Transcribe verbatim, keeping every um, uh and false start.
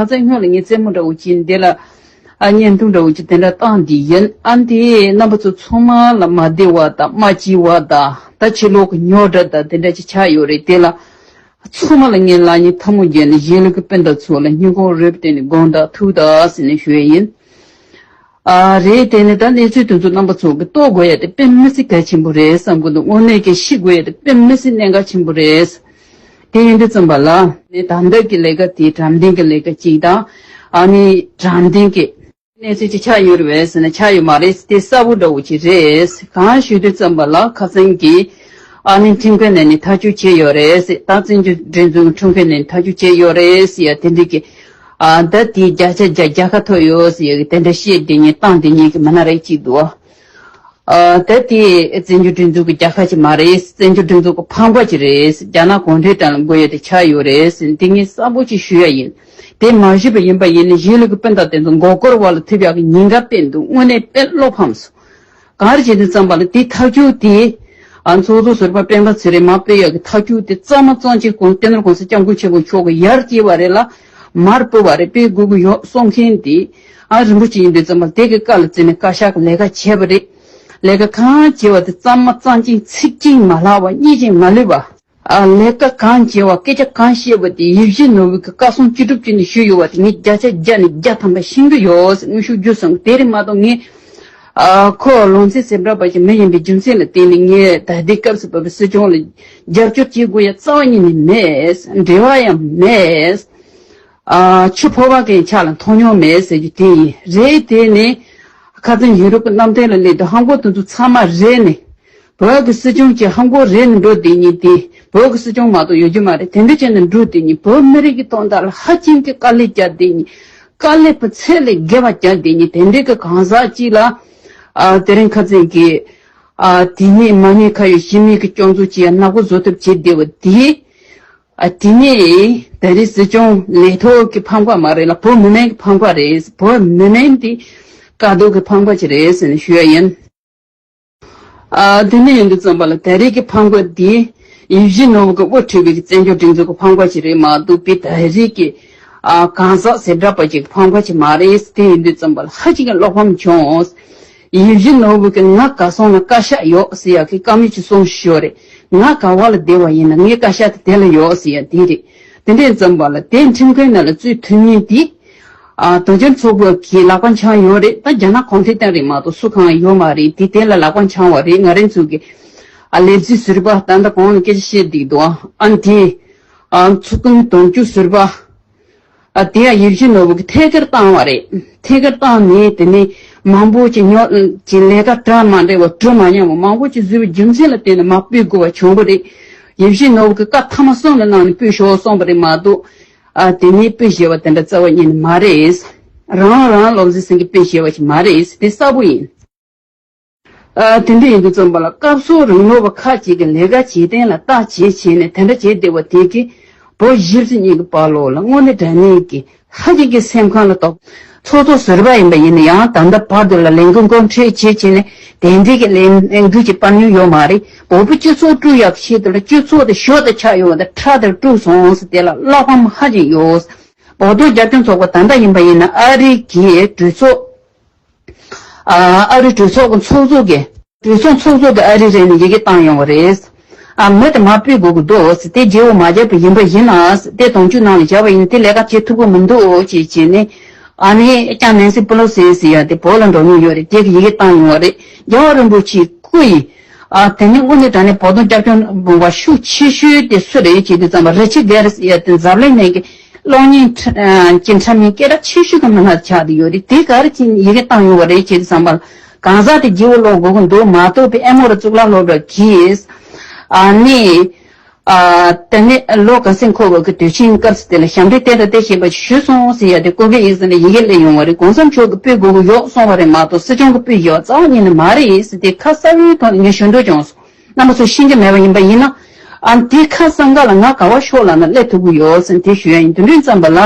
ཁ་སང་སྔོན་ལ་ངས་རྩེད་མོ་འདྲ་བོ་བྱས་ནས་འདི་ལ་ཨ་བརྙན་ཐུང་འདྲ་བོ་ཅིག་དེ་འདྲ་བཏང་བསྡད་ཡིན། ཨ་འདི་རྣམ་པ་ཚོ་ཚང་མ་ལ་མ་བདེ་བ་དང་མ་སྐྱིད་བ་དང་ད་ཕྱི་ལོགས་ཀྱི་རྙོག་དྲ་དང་དེ་འདྲ་ཅིག་ཆགས་ཡོད་རེད། དེ་ལ་ཚང་མ་ལ་ངས་ལག་གཉིས་ཐལ་མོ་སྦྱར་ནས་གཞིས་ལུས་ཀྱི་སྤུན་ཟླ་ཚོ་ལ་སྙིང་ཁོང་རུས་པའི་གཏིང་ནས་དགོངས་དག་ཐུགས་དག་ཟེར་ནས་ཞུ་ཡ་ཡིན། ཨ་རེད། དེ་ནི་ད་གནས་ཚུལ་དེ་ཚོ་རྣམ་པ་ཚོ་གི་རྟོགས་དགོས་ཡ་དེ་དཔེ་མི་སྲིད་གལ་ཆེན་པོ་རེད་བསམ་གི་འདུག་དངོས་གནས་ཀྱི་ཤེས་དགོས་ཡ་དེ་དཔེ་མི་སྲིད་གནད་འགག་ཆེན་པོ་རེད། དེ་ཡིན་དུས་ཙམ་པ་ལ་ནི་ད་ལྟ་གི་ལས་ཀ་དེ་དྲང་བདེན་གྱི་ལས་ཀ་གཅིག་དང་། ཨ་ནི་དྲང་བདེན་གྱི་གནས་ཚུལ་ཅིག་ཆགས་ཡོད་རེད་བས་ཟེར་ན་ཆགས་ཡོད་མ་རེད། དེ་གསལ་པོ་འདྲ་བོ་ཅིག་རེད། གང་ཞུ་དུས་ཙམ་པ་ལ་ཁ་སང་གི་ཨ་ནི་ཁྲིམས་ཁང་ནས་ནི་ཐག་གཅོད་བྱས་ཡོད་རེད་ཟེར། ད་བཙན་བྱོལ་སྒྲིག་འཛུགས་ཁྲིམས་ཁང་ནས་ཐག་གཅོད་བྱས་ཡོད་རེད་ཟེར་ཡ་དེ་འདྲ་གི་ཨ་ད་དེའི་བརྒྱ་ཆ་བརྒྱ་བརྒྱ་ཁ་ཐོབ་ཡོད་ཟེར་ཡ་གི་དེ་འདྲ་བཤད་དེ་ཉིད་བཏང་དེ་ཉིད་ཀྱི་མི་སྣ་རེ་གཅིག་འདུག་ཨ་ད་དེ་བཙན་བྱོལ་སྒྲིག་འཛུགས་ཀྱི་རྒྱལ་ཁ་ཅིག་མ་རེད། བཙན་བྱོལ་སྒྲིག་འཛུགས་ཀྱི་ཕམ་ཁ་ཅིག་རེད། རྒྱ་ནག་གུང་ཁྲན་ཏང་ལ་དགོས་ཡོད་དེ་ཆགས་ཡོད་རེད། འདི་ངས་གསལ་པོ་ཅིག་ཞུ་ཡ་ཡིན། དེ་མ་ཞུས་པ་ཡིན་པ་ཡིན་ན་གཞིས་ལུས་ཀྱི་སྤུན་ཟླ་དེ་ཚོ་མགོ་སྐོར་བ་ལ་ཐུག་ཡག་གི་ཉེན་ཁ་དཔེ་འདུག་དངོས་གནས་དཔེ་བློ་ཕམ་སོང་། གང་རེད་བྱས་དུས་ཙམ་པ་ལ་དེ་ཐག་གཅོད་དེ། ཨ་ཚོགས་གཙོ་ཟུར་པ་སྤེན་པ་ཚེ་རིང་མར་སྤེལ་ཡག་གི་ཐག་གཅོད་དེ་གཙང་མ་གཙང་ཅིག་གོང་སྟེ་ནོར་གོང་ས་སྐྱབས་མགོན་ཆེན་པོ་མཆོག་གི་ཡར་སྐྱེལ་བ་རེད་ལ། མར་སྤེལ་བ་རེད། སྤེལ་དགོས་ཀྱི་ཡོད་གསུང་མཁན་དེ། ཨ་རིན་པོ་ཆེ་ཡིན་དུས་ཙམ་པ་དེ་གི་བཀའ་ལ་བརྩིས་ནས་བཀའ་ཤག་གི་ལས་ཀ་བྱས་པ་རེད། ལས་ཀ་གང་བྱས་པ་དེ་གཙང་མ་གཙང་ཅིག་ཚིག་གཅིག་མ་ལྷག་པ་གཉིས་ཅིག་མ་ལུས་པ། ཨ་ལས་ཀ་གང་བྱས་པ་སྐད་ཆ་གང་བཤད་པ་དེ་ཡིད་བཞིན་ནོར་བུ་གི་བཀའ་གསུང་ཅི་སྒྲུབ་བྱས་ནས་ཞུས་ཡོད་པ་དེ་ངས་བརྒྱ་ཆ་བརྒྱ་ནས་བརྒྱ་ཐམ་པ་ཤེས་ཀྱི་ཡོད་ཟེར་དངོས་ཤུགས་བརྗོད་སོང་། དེ་རིང་མ་གཏོགས་ངས་ཨ་ཁོ་ལུང་ཚན་ཟེར་འདྲ་པ་ཞིག་མི་ཡིན་པའི་རྒྱུ་མཚན་ལ་བརྟེན་ནས་ངས་ད་ལྟའི་སྐབས་སུ་བབས་པའི་སྲིད་སྐྱོང་ལ་རྒྱབ་སྐྱོར་བྱེད་དགོས་ཡ་རྩ་བ་ཉིད་ནས་མེད། འབྲེལ་བ་ཡང་མེད། ཨ་ཆུ་ཕོར་པ་གན་ཆག་ལ་མཐོང་མྱོང་མེད་ཟེར་རྒྱུ་དེ་ཡིན། རེད། དེ་ནི་ཁ་སང་ཡུ་རོབ་ཀྱི་གནམ་ཐང་ལ་སླེབས་དུས་ཧམ་གོ་དེ་ཚོ་ཚང་མ་རེད་ནས། བོད་ཀྱི་སྲིད་སྐྱོང་གི་ཧམ་གོ་རེད་ནས་འགྲོ་དེ་ཉིད་དེ་བོད་ཀྱི་སྲིད་སྐྱོང་མ་གཏོགས་ཡོད་རྒྱུ་མ་རེད། དེ་འདྲ་བྱས་ནས་འགྲོ་དེ་ཉིད་བོད་མི་རིགས་ཀྱི་དོན་དག་ལ་ཧ་ཅང་གི་དཀའ་ལས་བརྒྱབ་དེ་ཉིད། དཀའ་ལས་པ་ཚད་ལས་བརྒལ་བ་བརྒྱབ་དེ་ཉིད་དེ་འདྲའི་གི་གང་ཟག་ཅིག་ལ། ཨ་དེ་རིང་ཁ་སང་གི་ཨ་དེ་ནས་མ་ཉེས་ཁ་གཡོགས་ཞི་མོལ་གྱི་སྐྱོན་འཛུགས་བྱེད་ཡ་ནག་པོ་བཟོ་ཐབས་བྱེད་བསྡད་པ་དེ། ཨ་དེ་ནས་ད་རེས་སྲིད་སྐྱོང་ལས་ཐོག་གི་ཕམ་ཁ་མ་རེད་ལ་བོད་མི་མང་གི་ཕམ་ཁ་རེད། བོད་མི་མང་དེ་དཀའ་སྡུག་གི་ཕམ་ཁ་ཅིག་རེད་ཟེར་ནས་ཞུ་ཡ་ཡིན། ཨ་དེ་ནས་ཡིན་དུས་ཙམ་པ་ལ་ད་རེས་ཀྱི་ཕམ་ཁ་འདི་ཡིད་བཞིན་ནོར་བུ་གི་དབུ་ཁྲིད་པའི་བཙན་བྱོལ་སྒྲིག་འཛུགས་ཀྱི་ཕམ་ཁ་ཞིག་རེད་མ་གཏོགས་པའི་ད་རེས་ཀྱི་ཨ་གང་ཟག་ཟེར་འདྲ་པ་ཅིག་གི་ཕམ་ཁ་ཞིག་མ་རེད། དེ་ཡིན་དུས་ཙམ་པ་ལ་ཧ་ཅང་གི་བློ་ཕམ་བྱུང་། ཡིད་བཞིན་ནོར་བུ་གི་ང་གར་སོང་ན་བཀའ་ཤག་ཡོད་ཟེར་ཡག་གི་བཀའ་མོལ་ཅིག་གསུངས་ཤོར་རེད། ང་ག་བ་ལ་བསྡད་པ་ཡིན་ན་ངའི་བཀའ་ཤག་དེ་དེ་ལ་ཡོད་ཟེར་ཡག་དེ་རེད། དེ་འདྲས་ཙམ་པ་ལ་དེ་ཁྲིམས་ཁང་ནང་ལ་བཙུད་ཐུབ་མིན་དེ། ཨ་དོལ་རྒྱལ་ཚོགས་པ་གི་ལག་པ་འཆང་ཡོད་རེད། ད་རྒྱ་ནག་གུང་ཁྲན་ཏང་རེད་མ་གཏོགས་སུ་གང་ཡོད་མ་རེད། དེ་དེ་ལ་ལག་པ་འཆང་བ་རེད། ང་རང་ཚོ་གི་ཨ་ལས་རྩིས་ཟུར་པ་ད་ལྟ་གོང་ལ་སྐད་ཆ་བཤད་བསྡད་འདུག་ཨ་དེ་ཨ་ཚོགས་དུང་དོན་གཅོད་ཟུར་པ་ཨ་དེ་ཡང་ཡིད་བཞིན་ནོར་བུ་གི་ཐད་ཀར་བཏང་བ་རེད། ཐད་ཀར་བཏང་ནས་དེ་ནས་མང་པོ་ཅིག་ཉོ་ཅིག་ལས་ཀ་གྲ་མ་འགྲིག་པ་གྲུ་མ་མཉམ་པ་མང་པོ་ཅིག་བཟོས་པའི་རྒྱུ་མཚན་ལ་བརྟེན་ནས་མར་སྤོ་དགོས་པ་བྱུང་བ་རེད། ཡིད་བཞིན་ནོར་བུ་གི་བཀའ་ཐ་མ་གསུམ་ལ་གནང་ནས་སྤོས་ཤོག་གསུངས་པ་རེད་མ་གཏོགས། ཨ་དེ་ནས་སྤོས་བཞེས་པ་དེ་འདྲ་རྩ་བ་ཉིད་ནས་མ་རེད། རང་རང་བློ་འཛིན་སེང་གེ་སྤོས་བཞེས་པ་ཞིག་མ་རེད། དེ་གསལ་པོ་ཡིན། ཨ་དེ་འདྲ་ཡིན་དུས་ཙམ་པ་ལ་སྐབས་སུ་རིང་ལོ་བ་ཁག་ཅིག་གི་ལས་ཀ་བྱེད་སྟངས་ལ་བརྟག་དཔྱད་བྱས་ནས་དེ་འདྲ་བྱས་བསྡད་པ་དེ་གིས་བོད་གཞིས་བྱེས་གཉིས་ཀྱི་བར་ལོ་ལ་དངོས་གནས་དྲང་གནས་ཀྱི་ཧ་ཅང་གི་སེམས་ཁམས་ལ་དོགས། ཚོགས་གཙོ་ཟུར་པ་ཡིན་པ་ཡིན་ན་ཡང་ད་ལྟ་བར་དུ་ལ་ལས་འགུལ་འགོ་ཁྲིད་བྱེད་བྱས་ནས་དེ་འདྲའི་གི་ལས་འགུལ་གྱི་པར་ཉུང་ཡོད་མ་རེད། བོད་པའི་སྤྱི་ཚོགས་དཀྲུག་ཡག་ཆེད་དུ་ལ་སྤྱི་ཚོགས་དེ་ཞོར་དུ་ཆགས་ཡོང་བ་དང་ཁྲག་དེར་དཀྲུག་སོང་ཟེར་དེ་ལ་བློ་ཕམ་ཧ་ཅང་ཡོད། བོད་དོན་རྒྱབ་སྐྱོར་ཚོགས་པ་ད་ལྟ་ཡིན་པ་ཡིན་ན་ཨ་རི་གི་གྲོས་ཚོགས། ཨ་ཨ་རི་གྲོས་ཚོགས་ཀྱི་ཚོགས་གཙོ་གིས། གྲོས་ཚོགས་ཚོགས་གཙོ་གིས་ཨ་རི་རེད་ནས་ཡི་གེ་བཏང་ཡོང་བ་རེད། ཨ་མི་དེ་མར་སྤོ་དགོས་ཀྱི་འདུག་ཟེར། དེ་བརྗེ་བོ་མ་བརྒྱབ་པ་ཡིན་པ་ཡིན་ན་ཟེར། དེ་དོན་གཅོད་ནང་ལ་བཞག་པ་ཡིན་ན་དེ་ལས་ཀ་བྱེད་ཐུབ་ཀྱི་མི་འདུག་ཅེས་བྱས་ནས། ཨ་ནི་ཀྱང་ནན་སི་པེ་ལོ་སི་ཟེར་ཡ་དེ་བོད་ལ་འགྲོ་མྱོང་ཡོད་རེད། དེ་གིས་ཡི་གེ་བཏང་ཡོང་བ་རེད། རྒྱལ་བ་རིན་པོ་ཆེའི་སྐུ་ཡིས། ཨ་དེ་ནི་དངོས་གནས་དྲང་གནས་བོད་དོན་རྒྱབ་སྐྱོར་བ་ཤུགས་ཆེ་ཤོས་དེ་སུ་རེད་ཅེས་དུས་ཙམ་པ་རི་ཆར་ཌི་གྷེ་རི་སི་ཡ་དེ་འཛམ་གླིང་ནང་གི་གློག་བརྙན་འཁྲབ་ཨ་ཅིག་འཁྲབ་མཁན་སྐད་གྲགས་ཆེ་ཤོས་ཀྱི་མི་སྣ་ཆགས་བསྡད་ཡོད་རེད། དེ་ག་རེ་བྱས་ནས་ཡི་གེ་བཏང་ཡོང་བ་རེད་ཅེས་དུས་ཙམ་པ་གང་ཟག་དེ་རྗེ་བོ་ལོག་དགོས་ཀྱི་འདུག་མ་གཏོགས་པའི་ཨེ་མོ་རི་གཙུག་ལག་སློབ་གྲྭ་གིས་ཨ་ནི། ཨ་དེ་ནས་ལོ་ག་ཚོད་འཁོར་བའི་གི་དུས་ཆེན་སྐབས་སུ་དེ་ལ་ཞབས་འདྲེན་དེ་དང་དེ་བྱས་པ་ཞུས་སོང་ཟེར་ཡ་དེ་སྐུ་སྒེར་ཡིག་ཚང་ནས་ཡི་གེ་སླེབས་ཡོང་བ་རེད། གོང་ས་མཆོག་གིས་སྤོ་དགོས་ཀྱི་ཡོད་གསུངས་པ་རེད་མ་གཏོགས་སྲིད་སྐྱོང་གིས་སྤོ་ཡོད་རྩ་བ་ཉིད་ནས་མ་རེད་ཟེར་དེ་ཁ་གསལ་པོའི་ཐོག་ནས་ངས་ཞུ་འདོད་བྱུང་སོང་། རྣམ་པ་ཚོས་ཤེས་ཀྱི་མེད་པ་ཡིན་པ་ཡིན་ན། ཨ་དེ་ཁ་སང་ག་ལ་ང་ག་བ་ཤོག་ལབ་ན་སླེབས་ཐུབ་ཀྱི་ཡོད་ཟེར་དེ་ཞུ་ཡ་ཡིན། དེ་འདྲ་ཙམ་པ་ལ།